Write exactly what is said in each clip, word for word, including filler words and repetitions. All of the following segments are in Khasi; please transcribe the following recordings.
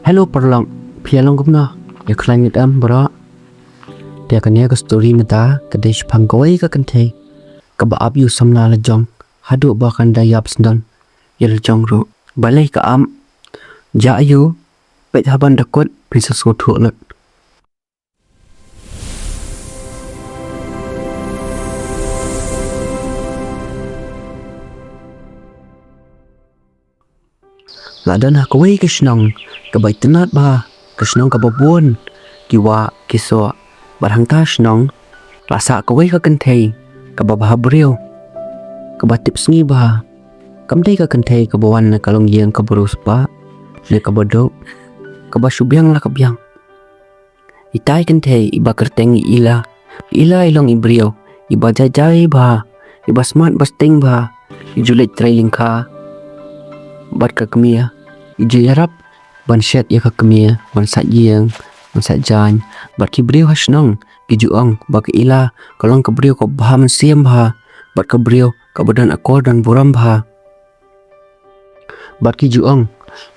Hello paralok, phi ïa long kumno? Ïa khlaiñ ngit em baroh. Te kane ka story mynta ka dei shaphang kawei ka kynthei kaba ap ïa u samla la jong haduh ba kan da ïap sdang ïa la jong ruh. Balei ka ap? Jah ïa u, peit haban da kut phin sa sngewthuh lut. La don ha kawei ka shnong kaba itynnad bha, ka shnong kaba bun ki wah ki soh. Bad hangta shnong la sah kawei ka kynthei kaba bha briew, kaba tip sngi bha. Kam dei ka kynthei kaba wan na ka longïing kaba riewspah ne kaba duk, kaba shu biang la ka biang. Itai kynthei iba kyrteng i Ila. I Ila i long i briew iba jai jai bha, iba smat ba sting bha, i ju leit trei lyngkha bad ka kmie, i ju ïarap ban shet ïa ka kmie, ban sait ïing, ban sait jaiñ. Bad ki briew ha shnong ki ju ong ba ka Ila ka long ka briew kaba bha mynsiem bha, bad ka briew kaba don akor don burom bha. Bad ki ju ong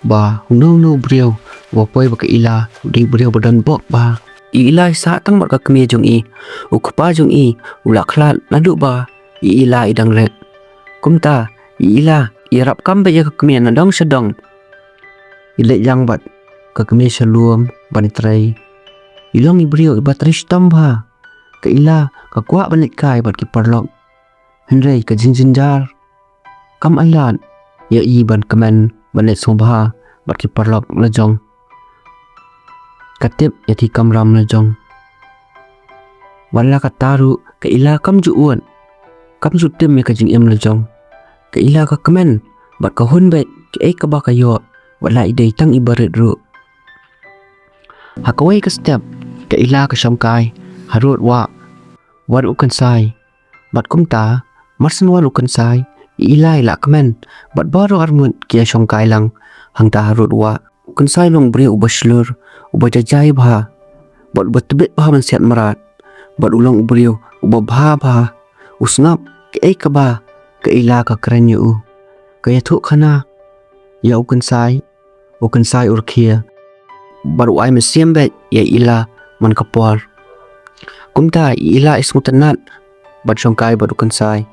ba uno uno u briew uba poi bad ka Ila u dei u briew ba don bok bha. I Ila i sah tang bad ka kmie jong i, u kpa jong i u la khlad naduh ba i Ila i dang rit. Kumta i Ila i ïarap kam beit ïa ka kmie na dong sha dong. I leit ïeng bad ka kmie sha lum ban trei. I long i briew iba trei shitom bha. Ka Ila ka kwah ban leit kai bad ki paralok, hynrei ka jingjynjar kam ailad ïa i ban kmen ban leit sngewbha bad ki paralok la jong. Ka tip ïa ki kamram la jong. Wat la katta ruh ka Ila kam ju ud, kam ju tim ïa ka jingim la jong. Ka Ila ka kmen bad ka hun beit kaei kaba ka ïoh, wat la i dei tang iba rit ruh. Ha kawei ka step ka Ila ka shongkai harud wah, wat u Kynsai. Bad kumta mar shen wan u Kynsai, i Ila i la kmen bad baroh arngut ki ïa shongkai lang hangta harud wah. U Kynsai u long briew uba shlur, uba jai jai bha, bad uba tbit bha ban siat mrad. Bad u long u briew uba bha bha, u sngap kaei kaba ka Ila ka kren ïa u. Ka ïathuh khana ïa u Kynsai, u Kynsai u rkhie bad u ai mynsiem beit ïa i Ila man ka por. Kumta i Ila i sngewtynnad ban shongkai bad u Kynsai.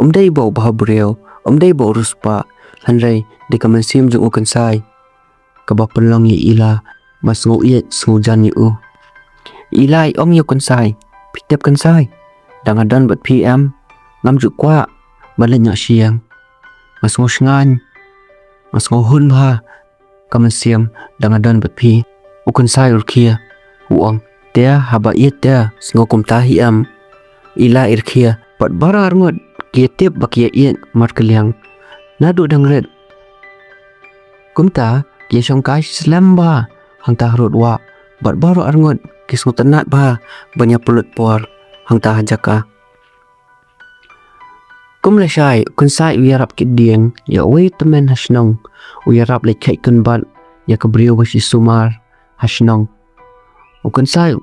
Um dei ba u bha briew, um dei ba u riewspah, hynrei dei ka mynsiem jong u Kynsai kaba pynlong ïa i Ila ban sngew ïeit sngew jan ïa u. I Ila i ong ïa u Kynsai, phi tip Kynsai, da nga don bad phi em, ngam ju kwah ban leit noh sha ïing. Nga sngew shngaiñ, nga sngew hun bha ka mynsiem da nga don bad phi. U Kynsai u rkhie, u ong, te haba ïeit te sngew kumta hi em. I Ila i rkhie bad baroh arngut ki ïa tip ba ki ïa ïeit markylliang naduh dang rit. Kumta ki ïa shongkai slem bha hangta harud wah, bad baroh arngut ki sngewtynnad bha ban ïa pynlut por hangta ha jaka. Kum lashai u Kynsai u ïarap kit dieng ïa uwei u tymmen ha shnong, u ïarap leit kheit kynbat ïa ka briew ba shi sumar ha shnong. U Kynsai,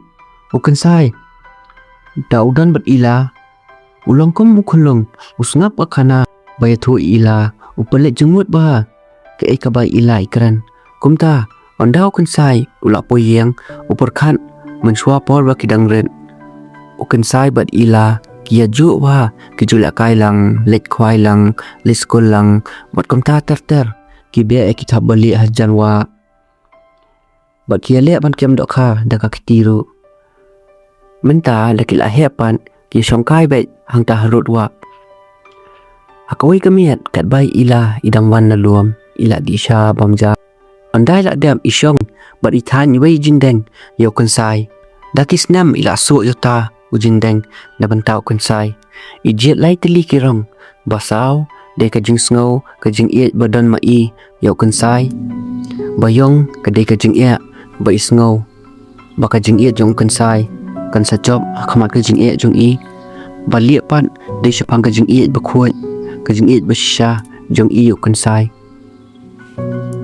u Kynsai da u don bad i Ila u long kum u khyllung, u sngap ka khana ba ïathuh i Ila, u pynleit jingmut bha kaei kaba i Ila i kren. Kumta ynda u Kynsai u la poi ïing, u pyrkhat mynshuwa por ba ki dang rit. U Kynsai bad i Ila ki ïa juh bha, ki ju lehkai lang, leit khwai lang, leit skul lang, bad kumta ter ter ki beh ïa ki thap balieh ha jan wah. Bad ki ïa leh ban kem dohkha da ka kti ruh. Mynta da ki la heh pat ki shongkai beit hangta harud wah. Ha kawei ka miet katba i Ila i dang wan na lum, i la dih sha bam ja. Ynda i la dep i shong bad i thaiñ iwei i jingdeng ïa u Kynsai. Da ki snem i la suh ïa uta u jingdeng na bynta u Kynsai. I jied lai tylli ki rong, ba saw dei ka jingsngew ka jingïeit ba don ma i ïa u Kynsai. Ba ïong ka dei ka jingeh ba i sngew ba ka jingïeit jong u Kynsai kan sa jop ha khmat ka jingïeit jong i. Ba lieh pat dei shaphang ka jingïeit ba khuid, ka jingïeit ba shisha jong i ïa u Kynsai.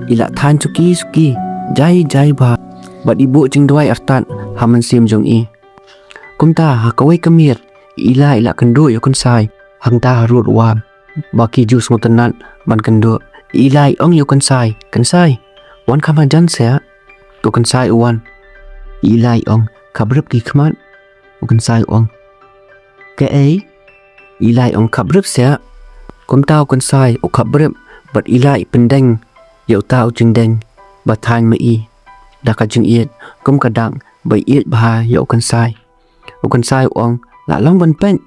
I la thaiñ suki suki, jai jai bha, bad i buh jingduwai artat ha mynsiem jong i. Kumta ha kawei ka miet i Ila i la kynduh ïa u Kynsai hangta harud wah, ba ki ju sngewtynnad ban kynduh. I Ila i ong ïa u Kynsai, Kynsai, wan kham hajan seh. U Kynsai u wan. I Ila i ong, "Khaprip ki khmat." U Kynsai u ong, "Kaei?" I Ila i ong, "Khaprip seh." Kumta u Kynsai u khaprip bad i Ila i pyndeng ïa uta u jingdeng ba thaiñ ma i da ka jingïeit kum ka dak ba i ïeit bha ïa u Kynsai. U Kynsai u ong, "La long ban peit?"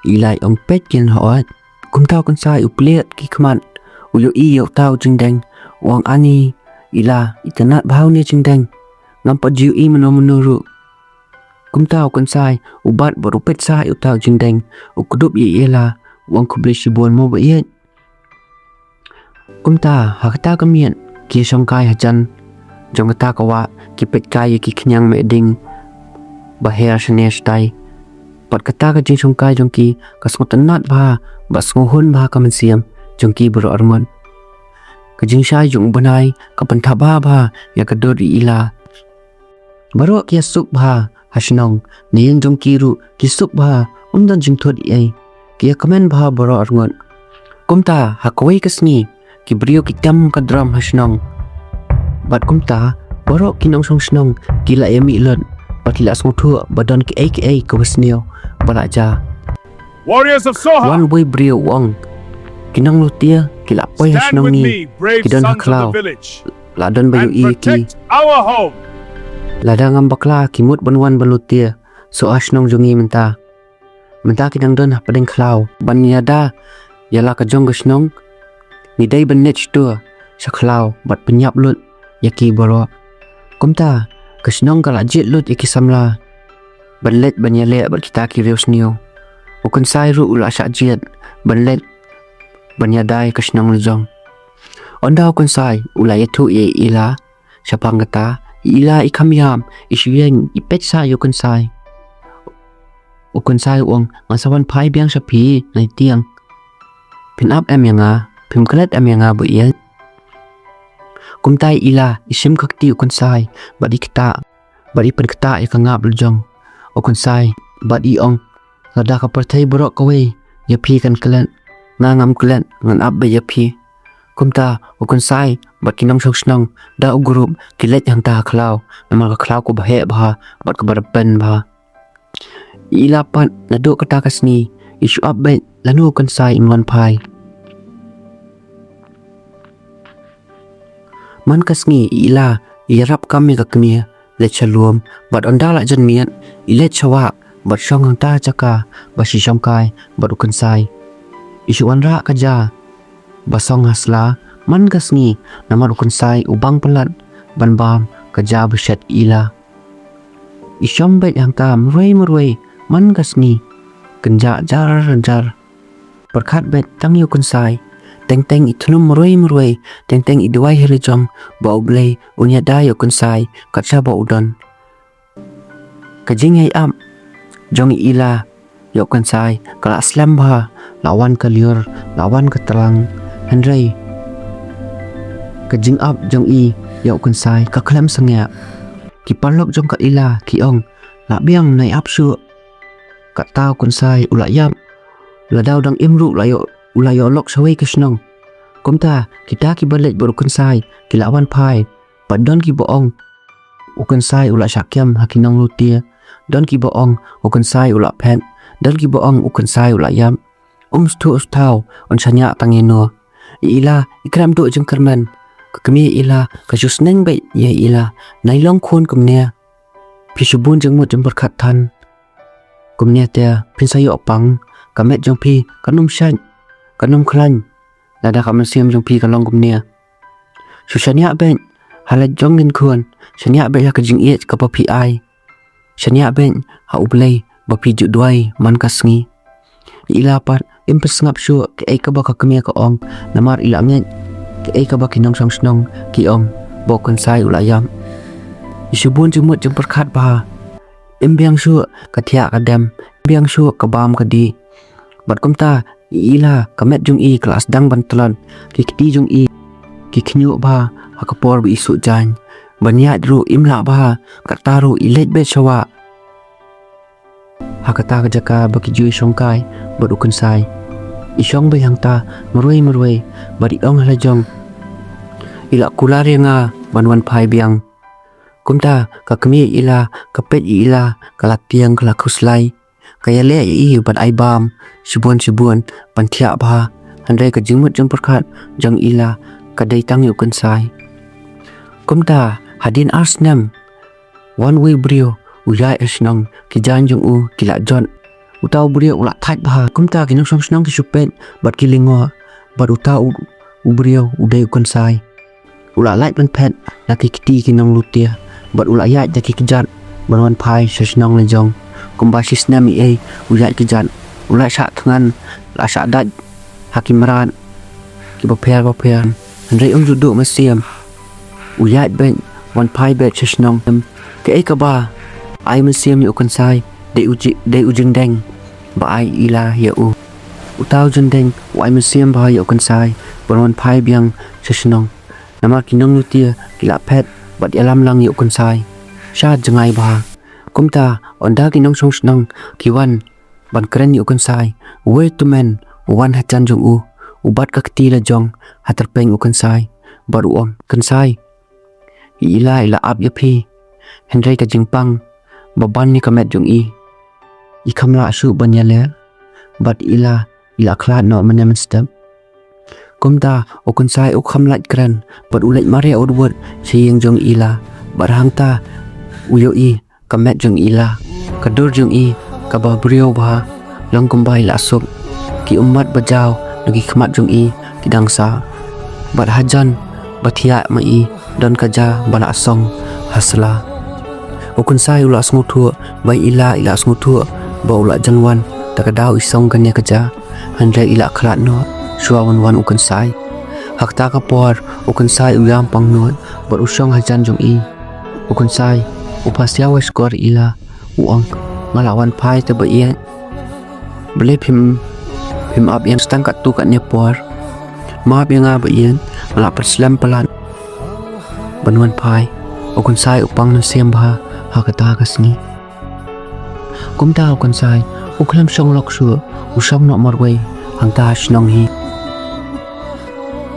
I Ila i ong, "Peit keiñ hooid." Kumta u Kynsai u plied ki khmat, u ïohi ïa uta u jingdeng, u ong, "Ani, i Ila, itynnad bha une u jingdeng. Ngam pat ju ïohi mynno mynno ruh." Kumta u Kynsai u bat bad u peit sah ïa uta u jingdeng, u kdup ïa i Ila, u ong, "Khublei shibun mo ba ïeit." Kumta ha kata ka miet ki shongkai hajan jong kata ka wah, ki peit kai ïa ki khñiang mehding ba her shane shatai. Bad kata ka jingshongkai jong ki ka sngewtynnad bha bad sngewhun bha ka mynsiem jong ki baroh arngut. Ka jingshai jong u bnai ka pynthaba bha ïa ka dur i Ila. Baroh ki ïasuk bha ha shnong, ne ïing jong ki ruh ki suk bha, ym don jingthut ei ei. Ki ïakmen bha baroh arngut. Kumta ha kawei ka sngi ki briew ki tem ka drum ha shnong. Bad kumta baroh ki nongshong shnong ki la ïamih lut bad ki la sngewthuh ba don kiei kiei kaba sniew ba la jia. Warriors of Sohar, wan uwei u briew u ong, "Ki nong Lutia ki la poi ha shnong ngi, ki don ha khlaw. La don ba ïohi ïa ki. Lada ngam bakla ki mut ban wan ban lutia Sohar shnong jong ngi mynta. Mynta ki dang don hapdeng khlaw ban ïada ïa la ka jong ka shnong. Ngi dei ban leit sha khlaw bad pynïap lut ïa ki baroh." Kumta ka shnong ka la jied lut ïa ki samla ban leit ban ïaleh bad kita ki riewsniew. U Kynsai ruh u la shah jied ban leit ban ïada ïa ka shnong la jong. Ynda u Kynsai u la ïathuh ïa i Ila shaphang kata, i Ila i kham ïam, i shu ïeng, i peit sah ïa u Kynsai. U Kynsai u ong, "Nga sa wan phai biang sha phi na i tiang. Phin ap em ïa nga? Phim klet em ïa nga ba ïeit?" Kumta i Ila i shim ka kti u Kynsai bad i ktah, bad i pynktah ïa ka ngap la jong u Kynsai bad i ong, "Lada ka pyrthei baroh kawei ïa phi kan klet, nga ngam klet, ngan ap beit ïa phi." Kumta u Kynsai bad ki nongshong shnong da u grup ki leit hangta ha khlaw, namar ka khlaw kaba heh bha bad kaba rben bha. I Ila pat naduh kata ka sngi i shu ap beit lano u Kynsai un wan phai. Man ka sngi i Ila i ïarap kam ïa ka kmie leit sha lum, bad ynda la jan miet i leit sha wah bad shong hangta ha jaka ba shi shongkai bad u Kynsai. I shu wanrah ka ja ba song ha sla man ka sngi, namar u Kynsai u bang palat ban bam ka ja ba shet i Ila. I shong beit hangta marwei marwei man ka sngi, kynjah jar jar. Pyrkhat beit tang ïa u Kynsai. Teng teng i thnum marwei marwei, teng teng i duwai ha la jong ba U Blei un ïada ïa u Kynsai kat shaba u don. Ka jingïai ap jong i Ila ïa u Kynsai ka la slem bha, la wan ka lyiur, la wan ka tlang. Hynrei ka jingap jong i ïa u Kynsai ka khlem sangeh. Ki paralok jong ka Ila ki ong, "La biang, nai ap shuh. Kata u Kynsai u la ïap. Lada u dang im ruh u la ïoh, u la ïoh lok shawei ka shnong." Kumta kita kiba leit bad u Kynsai ki la wan phai. Bad don kiba ong u Kynsai u la shah kem ha ki nong Lutia. Don kiba ong u Kynsai u la phet. Don kiba ong u Kynsai u la ïap. Um sngewthuh sngewthaw un shaniah tang ïano. I Ila i khlem duh jingkyrmen. Ka kmie Ila ka shu sneng beit ïa i Ila. Nai long khun kumne, phi shu bun jingmut jingpyrkhat than. Kumne te phin sa ïoh pang, ka met jong phi kan ym shait, kan ym khlaiñ lada ka mynsiem jong phi ka long kumne. Shu shaniah beit ha la jong ngin khun, shaniah beit ha ka jingïeit kaba phi ai. Shaniah beit ha U Blei ba phi ju duwai man ka sngi. I Ila pat im pyrshang shuh kaei kaba ka kmie ka ong, namar i la ngeit kaei kaba ki nongshong shnong ki ong ba u Kynsai u la ïap. I shu bun jingmut jingpyrkhat bha. Im biang shuh ka thiah ka dem, im biang shuh ka bam ka dih. Bad kumta i Ila ka met jong i ka la sdang ban tlot, ki kti jong i ki khñiuh bha ha ka por ba i suh jaiñ. Ban ïaid ruh im lah bha, kata ruh i leit beit sha wah. Ha kata ka jaka ba ki ju ïashongkai bad u Kynsai. I shong beit hangta marwei marwei bad i ong ha la jong, "I la kular ïa nga ban wan phai biang." Kumta ka kmie Ila ka peit ïa Ila, ka la tieng, ka la khuslai. Ka ïaleh ïa i bad ai bam shibun shibun ban thiah bha. Hynrei ka jingmut jingpyrkhat jong Ila ka dei tang ïa u Kynsai. Kumta hadien ar snem, wan uwei u briew u ïaid ha shnong, ki jaiñ jong u ki la jot. Uta u briew u la thait bha. Kumta ki nongshong shnong ki shu peit bad ki lyngngoh, bad uta u, u briew u dei u Kynsai. U la lait ban phet na ki kti ki nonglutia bad u la ïaid da ki kjat ban wan phai sha shnong la jong. Kumba shi snem ei ei u ïaid kjat, u la shah thngan, la shah dait ha ki mrad kiba pher ba pher. Hynrei um ju duh mynsiem, u ïaid beit, wan phai beit sha shnong. Kaei kaba ai mynsiem ïa u Kynsai dei u ji-, dei u jingdeng ba ai Ila ïa u. Uta u jingdeng u ai mynsiem bha ïa u Kynsai ban wan phai biang sha shnong. Namar ki nonglutia ki la phet bad ïalam lang ïa u Kynsai sha jngai bha. Kumta ynda ki nongshong shnong ki wan ban kren ïa u Kynsai, uwei u tymmen u wan hajan jong u, u bat ka kti la jong ha tyrpeng u Kynsai bad u ong, Kynsai, i Ila i la ap ïa phi, hynrei ka jingpang ba ban ïa ka met jong i, i kham lah shuh ban ïaleh, bad Ila i la khlad noh mynne mynstep. Kumta u Kynsai u kham lait kren bad u leit mareh wut wut sha ïing jong Ila, bad hangta u ïohi ka met jong Ila, ka dur jong i kaba briew bha, long kumba i la suk. Ki ummat ba jaw na ki khmat jong i ki dang sah, bad hajan ba thiah ma i don ka ja ba la song ha sla. U Kynsai u la sngewthuh ba i Ila i la sngewthuh ba u la jan wan, ta ka daw i song kane ka ja. Hynrei i la khlad noh shuwa wan wan u Kynsai. Ha kata ka por u Kynsai u ïam pang noh bad u shong hajan jong i. U Kynsai u pasiaw wa shkor Ila, u ong, nga la wan phai te ba ïeit. Balei phim, phim ap ïa nga tang katto katne por? Map ïa nga ba ïeit, nga la pyrslem palat ban wan phai. U Kynsai u pang mynsiem bha ha kata ka sngi. Kumta u Kynsai u khlem shong lok shuh, u shong noh marwei hangta ha shnong hi.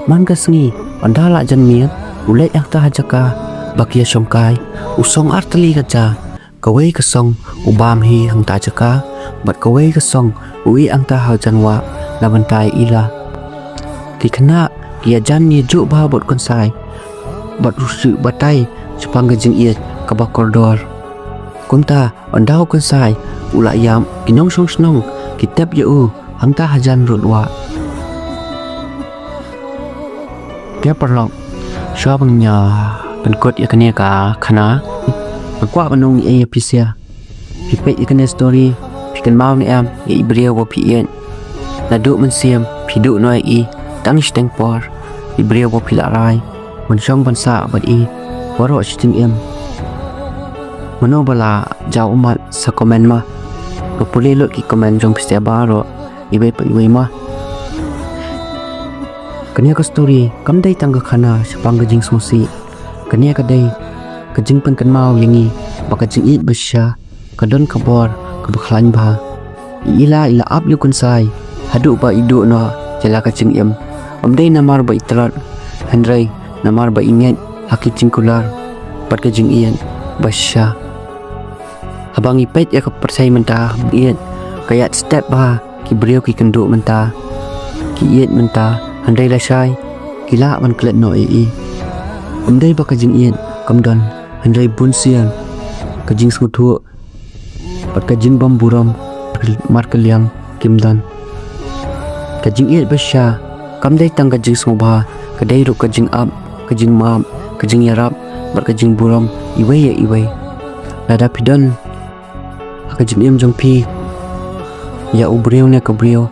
Man ka sngi, ynda la jan miet, u leit hangta ha jaka ba ki ïa shongkai, u song ar tylli ka ja. Kawei ka song u bam hi hangta jaka, bad kawei ka song u ïeh hangta ha jan wah na bynta i Ila. Ki khynnah ki ïa jan ïa juh bha bad u Kynsai, bad u shu batai shaphang ka jingïeit kaba kordor. Kumta ynda u Kynsai u la ïam, ki nongshong shnong ki tep ïa u hangta hajan rud wah. Te paralok, shuwa ban ïa pynkut ïa kane ka khana, nga kwah ban ong ei ïa phi sha. Phi peit ïa kane story, phi kynmaw ne em ïa i briew ba phi ïeit? Naduh mynsiem phi duh noh ïa i, tang shiteng por i briew ba phi la rai ban shong ban sah bad i baroh shi jingim. Mano ba la jaw ummat sa comment ma. Ba pule lut ki comment jong phi sha baroh iwei pa iwei ma. Kane ka story kam dei tang ka khana shaphang ka jingsngewsih. Kane ka dei ka jingpynkynmaw ïa ngi ba ka jingïeit ba shisha ka don ka bor kaba khlaiñ bha. I Ila i la ap ïa u Kynsai haduh ba i duh noh ïa la ka jingim. Ym dei namar ba i tlot, hynrei namar ba i ngeit ha ki jingkular bad ka jingïeit ba shisha. Haba ngi peit ïa ka pyrthei mynta, ïeit ka ïaid step bha. Ki briew ki kynduh mynta, ki ïeit mynta, hynrei lashai ki lah ban klet noh ïa i. Ym dei ba ka jingïeit kam don, hynrei bun sien ka jingsngewthuh bad ka jingbym burom markylliang kim don. Ka jingïeit ba shisha kam dei tang ka jingsngewbha, ka dei ruh ka jingap, ka jingmap, ka jingïarap bad ka jingburom iwei ïa iwei. Lada phi don ha ka jingim jong phi ïa u briew ne ka briew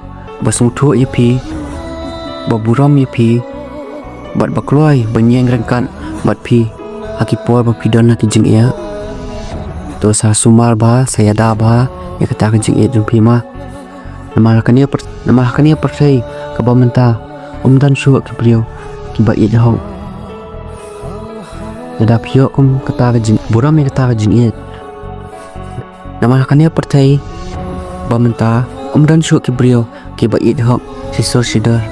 ba sngewthuh ïa phi, ba burom ïa phi, bad ba kloi ban ïeng ryngkat bad phi ha ki por ba phi don ha ki jingeh, to sa sumar bha, sa ïada bha ïa kata ka jingïeit jong phi ma. Namar ha kane ka pyr-, namar ha kane ka pyrthei kaba mynta ym don shuh ki briew kiba ïeit hok. Lada phi ïoh kum kata ka jingburom ïa kata ka jingïeit. Namar ha kane ka pyrthei ba mynta ym don shuh ki briew kiba ïeit hok shisur shidor.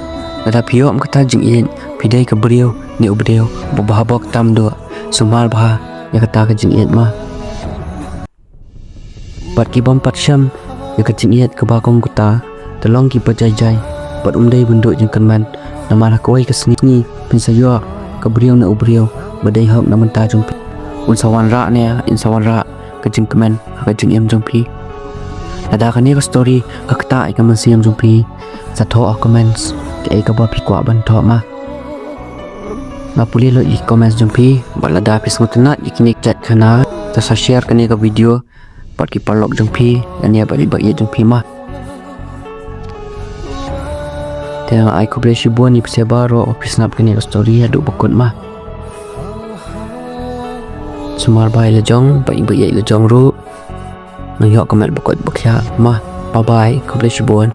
Lada phi ïoh kum kata ka jingïeit, phi dei ka briew ne u briew ba bha bok tam duh, sumar bha ïa kata ka jingïeit ma. Bad ki bym pat shem ïa ka jingïeit kaba kum kata, te long kiba jai jai bad um dei ban duh jingkyrmen. Namar ha kawei ka sngi phin sa ïoh ka briew ne u briew ba dei hok na bynta jong phi. Un sa wanrah ne un sa wanrah ka jingkmen ha ka jingim jong phi. Lada kane ka story ka ktah ïa ka mynsiem jong phi, sa thoh ha comments kaei kaba phi kwah ban thoh ma. Nga pule lut ïa ki comments jong phi, bad lada phi sngewtynnat ïa kine ki jait khana, te sa share kane ka video bad ki paralok jong phi, lane bad ki ba ïeit jong phi ma. Te nga ai khublei shibun ïa phi baroh ba phi sngap kane ka story haduh ba kut ma. Sumar bha ïa la jong bad ïa ba ïeit la jong ruh. Nang ïoh ka met ba kut ba khiah ma. Bye bye, khublei shibun.